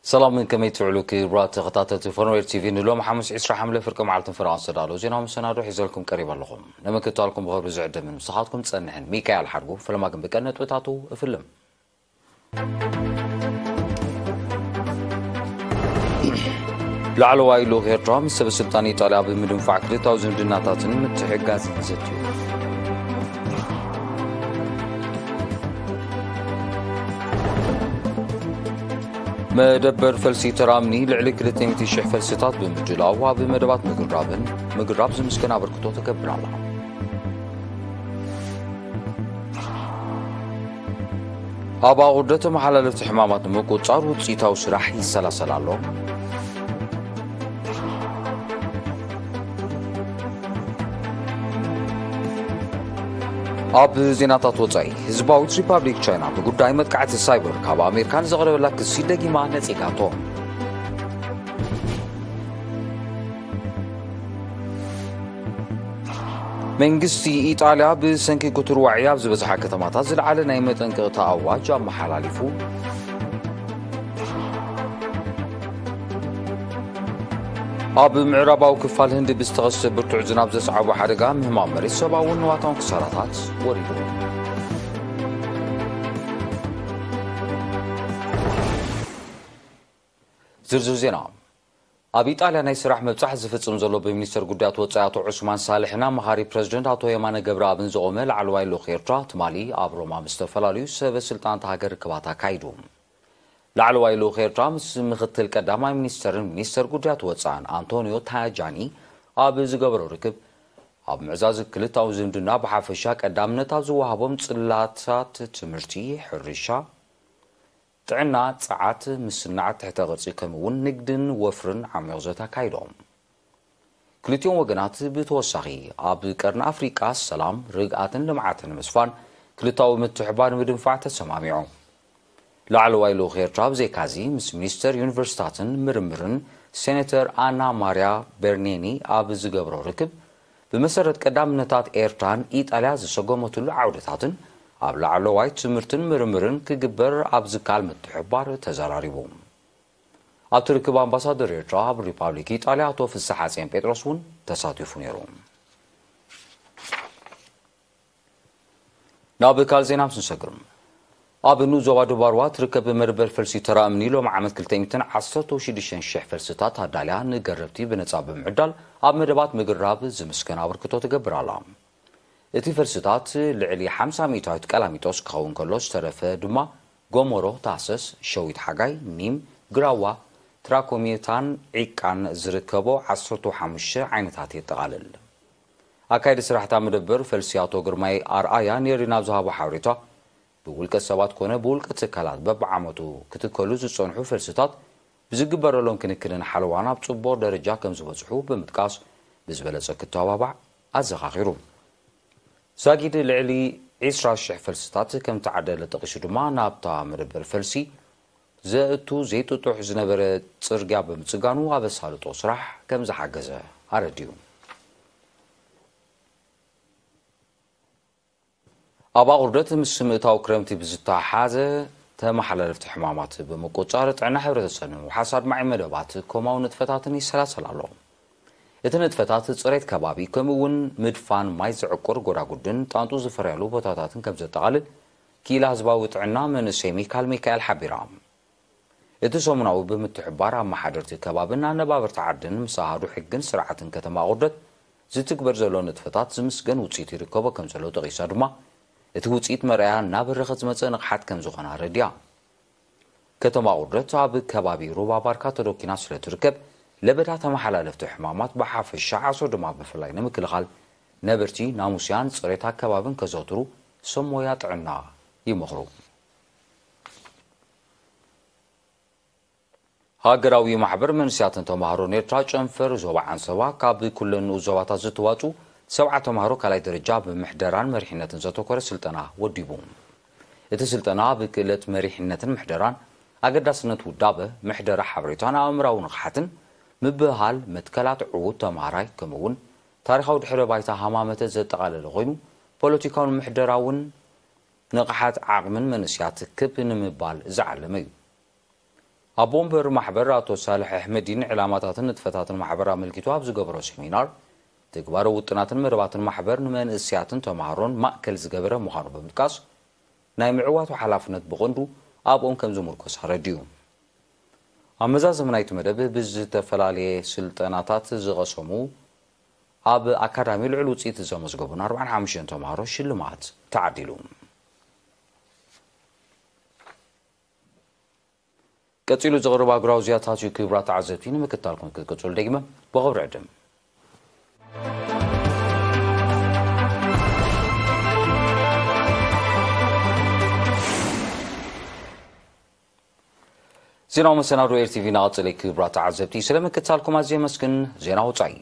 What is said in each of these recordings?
ሰላምን ከመይ ትውዕሉ ክቡራት ተኸታተልቲ ፎርኖዌር ቲቪ። ንሎም ሓሙስ ዕስራ ሓምለ ፍርቂ መዓልትን ፍርቓን ዝተዳለዉ ዜናዊ መሰናዶ ሒዘልኩም ቀሪበ ኣለኹም። ንምክትታልኩም ብኸብሪ ዝዕድምን ምሳኻትኩም ጸንሕን ሚካኤል ሓድጉ። ፈለማ ግን ብቀን ነጥብታቱ እፍልም። ላዕለዋይ ልኡኽ ኤርትራ ምስ ሰበ ስልጣን ኢጣልያ ብምድንፋዕ ክልታዊ ዝምድናታትን ምትሕግጋዝን ዘትዩ። መደበር ፈልሲ ተራ እምኒ ልዕሊ ክልተ ሚእቲ ሽሕ ፈልስታት ብምድላው ኣብ መደባት ምግንራብን ምግራብ ዝምስገን ኣበርክቶ ትገብር ኣላ። ኣብ ኣቑርደት ተመሓላለፍቲ ሕማማት ንምቁጽጻር ውጽኢታዊ ስራሕ ይሰላሰል ኣሎ። ኣብ ዜናታት ወጻኢ፣ ህዝባዊት ሪፓብሊክ ቻይና ብጉዳይ መጥቃዕቲ ሳይበር ካብ ኣሜሪካ ንዘቕረበላ ክሲ ደጊማ ነጺጋቶ። መንግስቲ ኢጣልያ ብሰንኪ ግቱር ዋዒ ኣብ ዝበዝሓ ከተማታት ዝለዓለ ናይ መጠንቀቕታ ኣዋጅ ኣመሓላሊፉ። ኣብ ምዕራባዊ ክፋል ህንዲ ብዝተኸስተ ብርቱዕ ዝናብ ዘስዓቦ ሓደጋ ምህማም መሬት ሰብኣውን ንዋታውን ክሳራታት ወሪዱ። ዝርዝር ዜና። ኣብ ኢጣልያ ናይ ስራሕ ምብጻሕ ዝፍጽም ዘሎ ብሚኒስተር ጉዳያት ወጻኢ ኣቶ ዑስማን ሳልሕን ኣማኻሪ ፕረዚደንት ኣቶ የማነ ገብረኣብን ዝቖመ ላዕለዋይ ልኡኽ ኤርትራ፣ ትማሊ ኣብ ሮማ ምስ ዝተፈላለዩ ሰበ ስልጣን እታ ሃገር ርክባት ኣካይዱ። ላዕለዋይ ልኡኽ ኤርትራ ምስ ምኽትል ቀዳማይ ሚኒስተርን ሚኒስተር ጉዳያት ወጻእን ኣንቶኒዮ ታጃኒ ኣብ ዝገበሮ ርክብ፣ ኣብ ምዕዛዝ ክልታዊ ዝምድና ብሓፈሻ ቀዳምነት ኣብ ዝወሃቦም ጽላታት፣ ትምህርቲ፣ ሕርሻ፣ ጥዕና፣ ጸዓት፣ ምስናዕ ትሕተ ቅርጺ፣ ከምኡ እውን ንግድን ወፍርን ዓሚቕ ዘተ ኣካይዶም። ክልቲኦም ወገናት ብተወሳኺ ኣብ ቀርኒ ኣፍሪቃ ሰላም፣ ርግኣትን ልምዓትን ንምስፋን ክልታዊ ምትሕባር ንምድንፋዕ ተሰማሚዖም። ላዕለዋይ ልኡኽ ኤርትራ ብዘይካዚ ምስ ሚኒስተር ዩኒቨርሲታትን ምርምርን ሴኔተር ኣና ማርያ ቤርኔኒ ኣብ ዝገብሮ ርክብ፣ ብመሰረት ቀዳምነታት ኤርትራን ኢጣልያ ዝሰጎመትሉ ዓውድታትን ኣብ ላዕለዋይ ትምህርትን ምርምርን ክግበር ኣብ ዝከኣል ምትሕባር ተዘራሪቡ። ኣብቲ ርክብ ኣምባሳደር ኤርትራ ኣብ ሪፓብሊክ ኢጣልያ ኣቶ ፍስሓ ጼን ጴጥሮስ እውን ተሳቲፉ ነይሩ። ናብ ካልእ ዜና ምስ ንሰግር፣ ኣብ ንኡስ ዞባ ደቡብ ኣርዋ ትርከብ መደበር ፈልሲ ተራ እምኒ ሎም ዓመት ክልተ ሚእትን ዓሰርተ ሽዱሽተ ሽሕ ፈልስታት ኣዳልያ ንገረብቲ ብነጻ ብምዕዳል ኣብ መደባት ምግራብ ዝምስገን ኣበርክቶ ትገብር ኣላ። እቲ ፈልስታት ልዕሊ ሓምሳ ሚእታዊት ቀላሚጦስ ክኸውን ከሎ፣ ዝተረፈ ድማ ጎሞሮ፣ ታህሰስ፣ ሸዊት ሓጋይ፣ ኒም፣ ግራዋ፣ ትራኮሜታን ዒቃን ዝርከቦ ዓሰርተ ሓሙሽተ ዓይነታት የጠቓልል። ኣካይዲ ስራሕታ መደበር ፈልሲ ኣቶ ግርማይ ኣርኣያ ንኤሪና ኣብ ዝሃቦ ሓበሬታ፣ ብውልቀ ሰባት ኮነ ብውልቀ ትካላት በብዓመቱ ክትከሉ ዝጸንሑ ፈልስታት ብዝግበረሎም ክንክንን ሓለዋን ኣብ ጽቡቕ ደረጃ ከም ዝበጽሑ ብምጥቃስ፣ ብዝበለጸ ክተባባዕ ኣዘኻኺሩ። ዛጊድ ልዕሊ ዕስራ ሽሕ ፈልስታት ከም ተዓደለ ጠቒሱ ድማ፣ ናብታ መደበር ፈልሲ ዘእቱ ዘይጥጡሕ ዝነበረ ጽርግያ ብምጽጋኑ ኣብ ኣሳልጦ ስራሕ ከም ዝሓገዘ ኣረዲኡ። ኣብ ኣቑርደት ምስ ምእታው ክረምቲ ብዝተሓሓዘ፣ ተመሓላለፍቲ ሕማማት ብምቁጽጻር ጥዕና ሕብረተሰብ ንምውሓስ ኣድማዒ መደባት ኮማዊ ንጥፈታትን ይሰላሰል ኣሎ። እቲ ንጥፈታት ጽሬት ከባቢ፣ ከምኡ እውን ምድፋን ማይ ዘዕቁር ጎዳጉድን ጣንጡ ዝፈርያሉ ቦታታትን ከም ዘጠቓልል፣ ክኢላ ህዝባዊ ጥዕና መንእሰይ ሚካል ሚካኤል ሓቢራ። እቲ ሰሙናዊ ብምትሕብባር ኣመሓደርቲ ከባብን ኣነባበርቲ ዓድን ምስ ኣሃዱ ሕግን ስርዓትን ከተማ ኣቑርደት ዝትግበር ዘሎ ንጥፈታት ዝምስገን ውጽኢት ይርከቦ ከም ዘሎ ጠቒሳ ድማ፣ እቲ ውጽኢት መርኣያ እናበረኸ ዝመጸ ንቕሓት ከም ዝኾነ ኣረዲኣ። ከተማ ኣቑርደት ኣብ ከባቢ ሩባ ባርካ ተዶኪና ስለ ትርከብ፣ ለበዳ ተመሓላለፍቲ ሕማማት ብሓፈሻ፣ ዓሶ ድማ ብፍላይ ንምክልኻል፣ ነበርቲ ናሙስያን ጽሬት ኣከባብን ከዘውትሩ ሰብ ሞያ ጥዕና ይመኽሩ። ሃገራዊ ማሕበር መንእሰያትን ተማሃሮን ኤርትራ ጨንፈር ዞባ ዓንሰባ፣ ካብ ኩለን ንኡስ ዞባታት ዝተዋጹ ሰብዓ ተማሃሮ ካልኣይ ደረጃ ብምሕደራን መሪሕነትን ዘተኮረ ስልጠና ወዲቡ። እቲ ስልጠና ኣብ ክእለት መሪሕነትን ምሕደራን፣ ኣገዳስነት ውዳበ፣ ምሕደራ ሓበሬታን ኣእምራዊ ንቕሓትን ምብህሃል መትከላት ዕዉት ተማሃራይ፣ ከምኡ'ውን ታሪኻዊ ድሕረ ባይታ ሃማመተ ዘጠቓለለ ኮይኑ፣ ፖለቲካውን ምሕደራውን ንቕሓት ዓቕምን መንእሰያት ክብ ንምባል ዝዓለመ እዩ። ኣቦ ወንበር ማሕበር ኣቶ ሳልሕ ኣሕመዲን ዕላማታትን ንጥፈታትን ማሕበር ኣመልኪቱ ኣብ ዝገበሮ ሴሚናር፣ ትግባረ ውጥናትን መደባትን ማሕበር ንመንእስያትን ተምሃሮን ማእከል ዝገበረ ምዃኑ ብምጥቃስ፣ ናይ ምዕዋቱ ሓላፍነት ብቐንዱ ኣብኦም ከም ዝምርኮስ ኣረዲኡ። ኣብ መዛዘሚ ናይቲ መደብ ብዝተፈላለየ ስልጠናታት ዝቐሰሙ ኣብ ኣካዳሚ ልዑል ውፅኢት ዘመዝገቡን ኣርባዓን ሓሙሽተን ተምሃሮ ሽልማት ተዓዲሉ። ቀጺሉ ዝቕርብ ኣህጉራዊ ዜናታት እዩ። ክቡራት ተዓዘብቲ፣ ንምክትታልኩም ክትቅጽሉ ደጊመ ብኽብሪ ዕድም። ዜናዊ መሰናዶ ኤር ቲ ቪ እናቐጸለ እዩ። ክቡራት ተዓዘብቲ፣ ስለ ምክትታልኩም ኣዝየ የመስግን። ዜና ወጻኢ።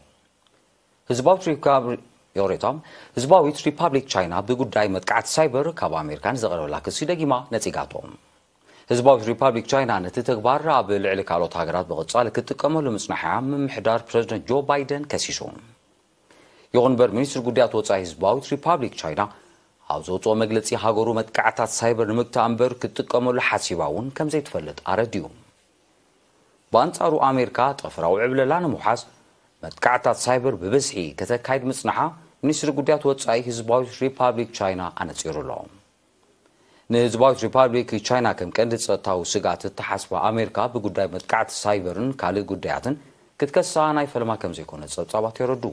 ህዝባዊት ሪፓብሊ-፣ ይቕሬታ፣ ህዝባዊት ሪፓብሊክ ቻይና ብጉዳይ መጥቃዕቲ ሳይበር ካብ ኣሜሪካ ንዝቐረበላ ክሲ ደጊማ ነጺጋቶ። ህዝባዊት ሪፓብሊክ ቻይና ነቲ ተግባር ኣብ ልዕሊ ካልኦት ሃገራት ብቐጻሊ ክትጥቀመሉ ምጽናሓ ምምሕዳር ፕረዚደንት ጆ ባይደን ከሲሱ። ይኹን እምበር፣ ሚኒስትሪ ጉዳያት ወጻኢ ህዝባዊት ሪፓብሊክ ቻይና ኣብ ዘውጽኦ መግለጺ፣ ሃገሩ መጥቃዕታት ሳይበር ንምግታእ እምበር ክትጥቀመሉ ሓሲባ እውን ከም ዘይትፈልጥ ኣረዲኡ። ብኣንጻሩ፣ ኣሜሪካ ጠፈራዊ ዕብለላ ንምውሓስ መጥቃዕታት ሳይበር ብብዝሒ ከተካይድ ምጽናሓ ሚኒስትሪ ጉዳያት ወጻኢ ህዝባዊት ሪፓብሊክ ቻይና ኣነጺሩ ኣሎ። ንህዝባዊት ሪፓብሊክ ቻይና ከም ቀንዲ ጸጥታዊ ስግኣት እተሓስባ ኣሜሪካ፣ ብጉዳይ መጥቃዕቲ ሳይበርን ካልእ ጉዳያትን ክትከሳ ናይ ፈለማ ከም ዘይኮነ ጸብጻባት የረድኡ።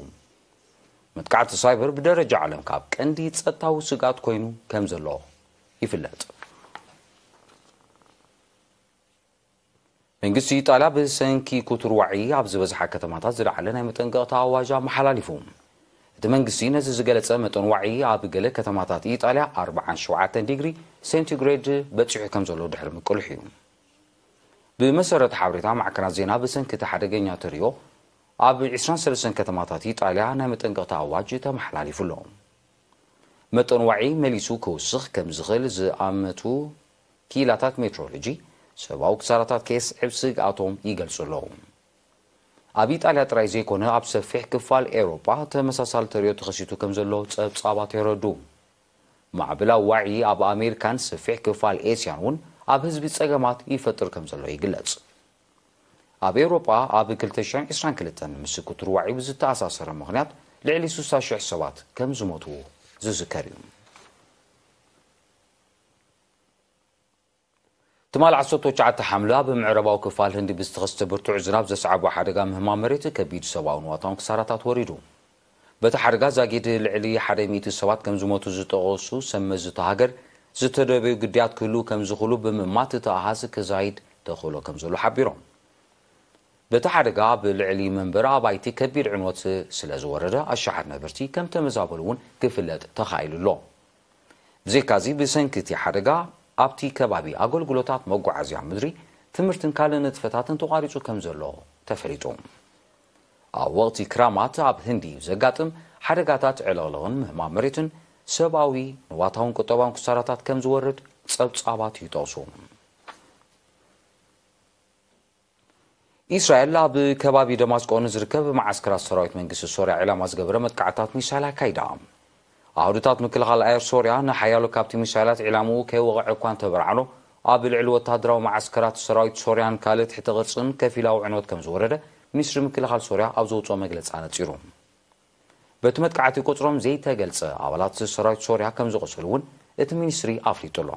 መጥቃዕቲ ሳይበር ብደረጃ ዓለም ካብ ቀንዲ ጸጥታዊ ስግኣት ኮይኑ ከም ዘሎ ይፍለጥ። መንግስቲ ኢጣልያ ብሰንኪ ክቱር ዋዒ ኣብ ዝበዝሓ ከተማታት ዝለዓለ ናይ መጠንቀቕታ ኣዋጅ ኣመሓላሊፉ። እቲ መንግስቲ ነዚ ዝገለጸ፣ መጠን ዋዒ ኣብ ገለ ከተማታት ኢጣልያ ኣርባዓን ሸውዓተን ዲግሪ ሴንቲግሬድ በጺሑ ከም ዘሎ ድሕሪ ምቅልሑ እዩ። ብመሰረት ሓበሬታ ማዕከናት ዜና፣ ብሰንኪ እቲ ሓደገኛ ተርእዮ ኣብ ዕስራን ሰለስተን ከተማታት ኢጣልያ ናይ መጠንቀቕታ ኣዋጅ ተመሓላሊፉ ኣሎ። መጠን ዋዒ መሊሱ ክውስኽ ከም ዝኽእል ዝኣመቱ ክኢላታት ሜትሮሎጂ፣ ሰብኣዊ ክሳራታት ከየስዕብ ስግኣቶም ይገልጹ ኣለዉ። ኣብ ኢጣልያ ጥራይ ዘይኮነ፣ ኣብ ሰፊሕ ክፋል ኤውሮጳ ተመሳሳሊ ተርእዮ ተኸሲቱ ከም ዘሎ ጸብጻባት የረድኡ። ማዕበላዊ ዋዒ ኣብ ኣሜሪካን ሰፊሕ ክፋል ኤስያን እውን ኣብ ህዝቢ ጸገማት ይፈጥር ከም ዘሎ ይግለጽ። ኣብ ኤውሮጳ ኣብ ክልተ ሽሕን ዕስራን ክልተን ምስ ክቱር ዋዒ ብዝተኣሳሰረ ምኽንያት ልዕሊ ስሳ ሽሕ ሰባት ከም ዝሞቱ ዝዝከር እዩ። ትማል ዓሰርተ ትሽዓተ ሓምለ ኣብ ምዕራባዊ ክፋል ህንዲ ብዝተኸስተ ብርቱዕ ዝናብ ዘስዓቦ ሓደጋ ምህማም መሬት ከቢድ ሰብኣውን ንዋታውን ክሳራታት ወሪዱ። በቲ ሓደጋ ዛጊድ ልዕሊ ሓደ ሚእቲ ሰባት ከም ዝሞቱ ዝጠቐሱ ሰብ መዚ እታ ሃገር፣ ዝተደበዩ ግዳያት ክህልዉ ከም ዝኽእሉ ብምእማት እቲ ኣሃዝ ክዛይድ ተኽእሎ ከም ዘሎ ሓቢሮም። በቲ ሓደጋ ኣብ ልዕሊ መንበሪ ኣባይቲ ከቢድ ዕንወት ስለ ዝወረደ፣ ኣሽሓት ነበርቲ ከም ተመዛበሉ እውን ክፍለጥ ተኻኢሉ ኣሎ። ብዘይካዚ፣ ብሰንኪ እቲ ሓደጋ ኣብቲ ከባቢ ኣገልግሎታት መጓዓዝያ ምድሪ፣ ትምህርትን ካልእ ንጥፈታትን ተቋሪጹ ከም ዘሎ ተፈሊጡ። ኣብ ወቕቲ ክራማት ኣብ ህንዲ ዘጋጥም ሓደጋታት ዕልቕልቕን ምህማም መሬትን ሰብኣዊ፣ ንዋታውን ቁጠባውን ክሳራታት ከም ዝወርድ ጸብጻባት ይጠቕሱ። ኢስራኤል ኣብ ከባቢ ደማስቆ ንዝርከብ መዓስከራት ሰራዊት መንግስቲ ሶርያ ዒላማ ዝገበረ መጥቃዕታት ሚሳይል ኣካይዳ። ኣሃዱታት ምክልኻል ኣየር ሶርያ ንሓያሎ ካብቲ ሚሳይላት ዒላምኡ ከይወቕዐ እኳ እንተበርዓኖ፣ ኣብ ልዕሊ ወታደራዊ መዓስከራት ሰራዊት ሶርያን ካልእ ትሕቲ ቅርጽን ከፊላዊ ዕንወት ከም ዝወረደ ሚኒስትሪ ምክልኻል ሶርያ ኣብ ዘውጽኦ መግለጺ ኣነጺሩ። በቲ መጥቃዕቲ ቁጽሮም ዘይተገልጸ ኣባላት ሰራዊት ሶርያ ከም ዝቖሰሉ እውን እቲ ሚኒስትሪ ኣፍሊጡ ኣሎ።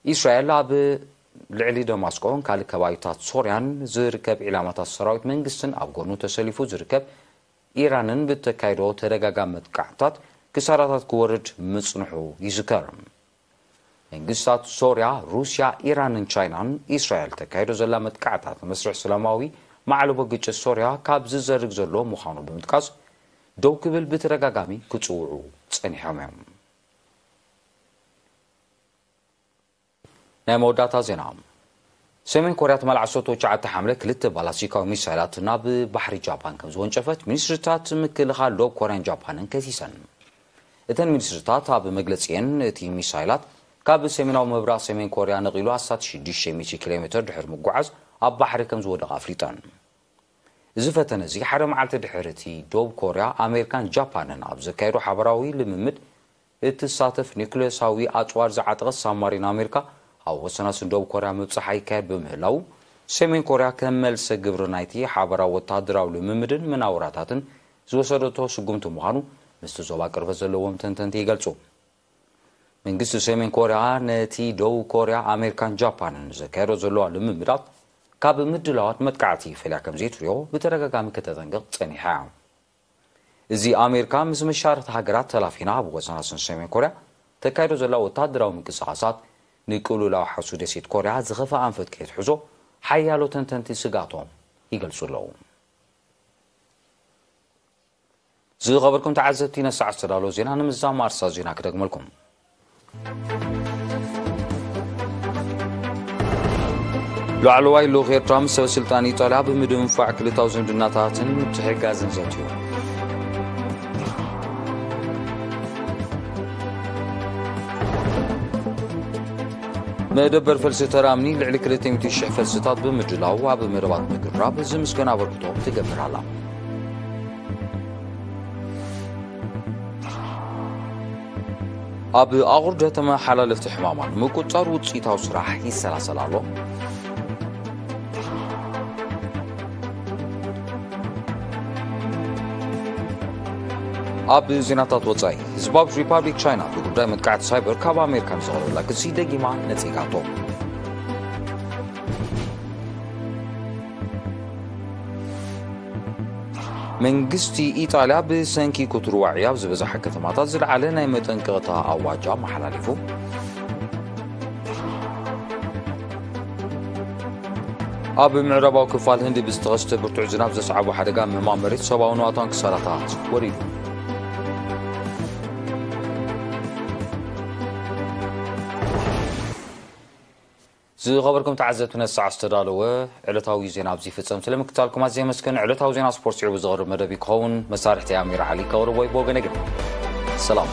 ኢስራኤል ኣብ ልዕሊ ደማስቆን ካልእ ከባቢታት ሶርያን ዝርከብ ዒላማታት ሰራዊት መንግስትን ኣብ ጎኑ ተሰሊፉ ዝርከብ ኢራንን ብተካይዶ ተደጋጋሚ መጥቃዕታት ክሳራታት ክወርድ ምጽንሑ ይዝከር። መንግስታት ሶርያ፣ ሩስያ፣ ኢራንን ቻይናን ኢስራኤል ተካይዶ ዘላ መጥቃዕታት መስርሕ ሰላማዊ ማዕለቦ ግጭት ሶርያ ካብ ዝዘርግ ዘሎ ምዃኑ ብምጥቃስ፣ ደው ክብል ብተደጋጋሚ ክጽውዑ ጸኒሖም እዮም። ናይ መወዳእታ ዜና። ሰሜን ኮርያ ትማል ዓሰርተ ትሽዓተ ሓምለ ክልተ ባላስቲካዊ ሚሳይላት ናብ ባሕሪ ጃፓን ከም ዝወንጨፈት ሚኒስትሪታት ምክልኻል ዶብ ኮርያን ጃፓንን ከሲሰን። እተን ሚኒስትሪታት ኣብ መግለጺኤን፣ እቲ ሚሳይላት ካብ ሰሜናዊ ምብራቕ ሰሜን ኮርያ ነቒሉ ኣስታት ሽዱሽተ ሚእቲ ኪሎ ሜትር ድሕሪ ምጉዓዝ ኣብ ባሕሪ ከም ዝወደቐ ኣፍሊጠን። እዚ ፈተነ እዚ ሓደ መዓልቲ ድሕሪ እቲ ዶብ ኮርያ፣ ኣሜሪካን ጃፓንን ኣብ ዘካየዶ ሓበራዊ ልምምድ እትሳተፍ ኒውክሌሳዊ ኣጽዋር ዝዓጠቐት ሳብማሪን ኣሜሪካ ኣብ ወሰናስን ደቡብ ኮርያ ምብጻሕ ይካየድ ብምህላው፣ ሰሜን ኮርያ ከም መልሰ ግብሪ ናይቲ ሓበራዊ ወታደራዊ ልምምድን መናውራታትን ዝወሰደቶ ስጉምቲ ምዃኑ ምስቲ ዞባ ቅርበት ዘለዎም ተንተንቲ ይገልጹ። መንግስቲ ሰሜን ኮርያ ነቲ ደቡብ ኮርያ፣ ኣሜሪካን ጃፓንን ዘካየዶ ዘለዋ ልምምዳት ካብ ምድላዋት መጥቃዕቲ ፈልያ ከም ዘይትሪኦ ብተደጋጋሚ ከተጠንቅቕ ጸኒሓ እያ። እዚ ኣሜሪካ ምስ መሻርኽቲ ሃገራት ተላፊና ኣብ ወሰናስን ሰሜን ኮርያ ተካይዶ ዘላ ወታደራዊ ምንቅስቓሳት ንቅሉላዊ ሓሱ ደሴት ኮርያ ዝኸፍኣ ኣንፈት ከየትሕዞ ሓያሎ ተንተንቲ ስጋቶም ይገልጹ ኣለዉ። ዝኸበርኩም ተዓዘብቲ፣ ነሳዕ ዝተዳለወ ዜና ንምዝዛም ኣርሳ ዜና ክደግመልኩም። ላዕለዋይ ልኡኽ ኤርትራ ምስ ሰበ ስልጣን ኢጣልያ ብምድንፋዕ ክልታዊ ዝምድናታትን ምትሕግጋዝን ዘትዩ። መደበር ፈልሲ ተራምኒ ልዕሊ ክልተ ሚእቲ ሽሕ ፈልስታት ብምድላው ኣብ መደባት ምቅራብ ዝምስገን ኣበርክቶ ትገብር ኣላ። ኣብ ኣቑርደ ተመሓላለፍቲ ሕማማት ምቁጽጻር ውጽኢታዊ ስራሕ ይሰላሰል ኣሎ። ኣብ ዜናታት ወጻኢ፣ ህዝባዊት ሪፓብሊክ ቻይና ብጉዳይ መጥቃዕቲ ሳይበር ካብ ኣሜሪካ ንዝቐረበላ ክሲ ደጊማ ነጺጋቶ። መንግስቲ ኢጣልያ ብሰንኪ ክትርዋዕ ኣብ ዝበዝሓ ከተማታት ዝለዓለ ናይ መጠንቀቕታ ኣዋጅ ኣመሓላሊፉ። ኣብ ምዕራባዊ ክፋል ህንዲ ብዝተኸስተ ብርቱዕ ዝናብ ዘስዓቦ ሓደጋ ምህማም መሬት ሰብኣዊ ንዋታን ክሳራታት ወሪዱ። ዝኸበርኩም ተዓዘብቲ፣ ነቲ ሰዓት ዝተዳለወ ዕለታዊ ዜና ኣብዚ ይፍጸም። ስለምክታልኩም ኣዝየ የመስግን። ዕለታዊ ዜና ስፖርት ስዒቡ ዝቐርብ መደብ ይኸውን። መሳርሕቲ ኣሚር ዓሊ ከቕርቦ እዩ። ብወገነ ግን ሰላም።